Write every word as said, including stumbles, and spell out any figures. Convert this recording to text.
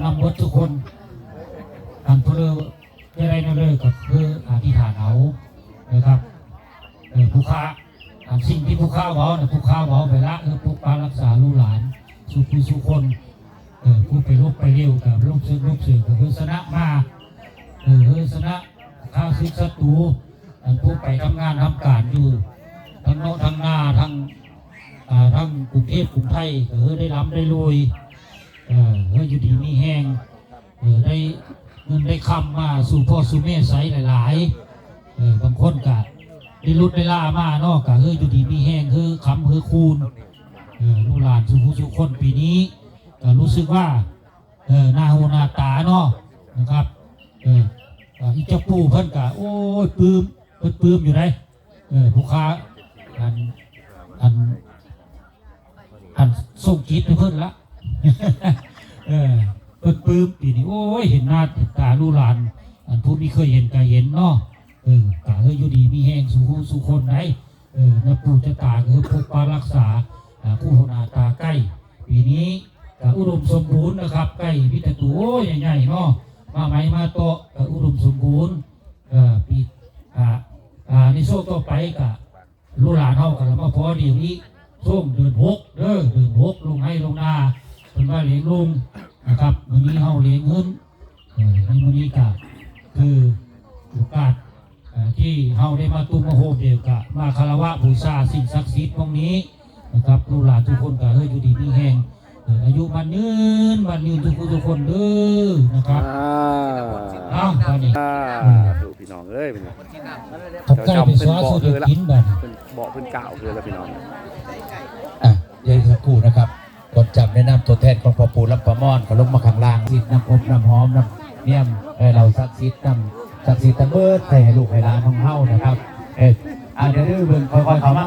นำเบิดทุกคน อันผู้เลิกจะได้นั่นเลยก็คืออธิษฐานเอานะครับ เออผู้ข้าอันสิ่งที่ผู้ข้าเว้านะผู้ข้าเว้าไปละคือปกปักรักษาลูกหลานสุผู้สุคน เออผู้ไปลบไปเร็วกับลบเสือลบเสือก็คือชนะมา เออคือชนะข้าศึกศัตรู อันผู้ไปทำงานทำการอยู่ทั้งนอกทั้งหน้าทั้งอ่าทั้งกรุงเทพกรุงไทยก็คือได้ร่ำได้รวย เออเอออยู่ดีมีแฮง เออได้เงินได้คำมาสู่พ่อสู่แม่ใช้หลายๆ เออบางคนก็ได้ลดได้ล่ามาเนาะก็เอออยู่ดีมีแฮงเออคำเออคูณ เออลูกหลานสู่ผู้สู่คนปีนี้ก็รู้สึกว่า เออหน้าหูหน้าตาเนาะนะครับ เออก็อีเจ้าปู่เพิ่นก็โอ้ยปลื้มเพิ่นปลื้มอยู่ไดเออผู้ข้าอันอันอันส่งจิตให้เพิ่นละ เออเพิ่นปลื้มปีนี้โอ้ยเห็นหน้าเห็นตาลูกหลาน อันผู้มีเคยเห็นก็เห็นเนาะเออกะเฮ้ยอยู่ดีมีแฮงสู่ผู้สู่คนไดเออนะปู่จะตาก็คือปกปักรักษาอ่าคู่หน้าตาใกล้ปีนี้ก็อุดมสมบูรณ์นะครับใกล้มีแต่ตัวโอ้ยใหญ่ๆเนาะมาใหม่มาเตาะก็อุดมสมบูรณ์เออปีอ่าอ่าในโซ่ต่อไปก็ ลูกหลานเฮาก็ละมาพอดีนี้ช่วงเดือนหกเด้อเดือนหกลงไฮ่ลงนาเพิ่นว่าเลี้ยงลุงนะครับมื้อนี้เฮาเลี้ยงเงินเออในมื้อนี้ก็คือโอกาสเอ่อที่เฮาได้มาตุ้มมาโฮมเดียวกะมาคารวะบูชาสิ่งศักดิ์สิทธิ์พวกนี้นะครับลูกหลานทุกคนก็เฮ้ยอยู่ดีมีแฮงเอออายุมันยืนมันยืนทุกผู้ทุกคนเด้อนะครับ อ่า เอ้าตอนนี้ อ่า อืม ถูกพี่น้องเอ้ยเป็นไง เขาใกล้ไปสวาสุดกินบัด เป็นเบาะเป็นกาวคือแล้วพี่น้อง อ่ะเดี๋ยวสักครู่นะครับ ก่อนจำแนะนำตัวแทนของพ่อปู่ลำปะมอนก็ลงมาข้างล่างสิน้ำอบน้ำหอมน้ำเนียมเออเราศักดิ์สิทธิ์น้ำศักดิ์สิทธิ์ทั้งเบิดใส่ให้ลูกให้หลานของเฮานะครับ เอออ่ะเดี๋ยวเบิ่งค่อยๆเข้ามา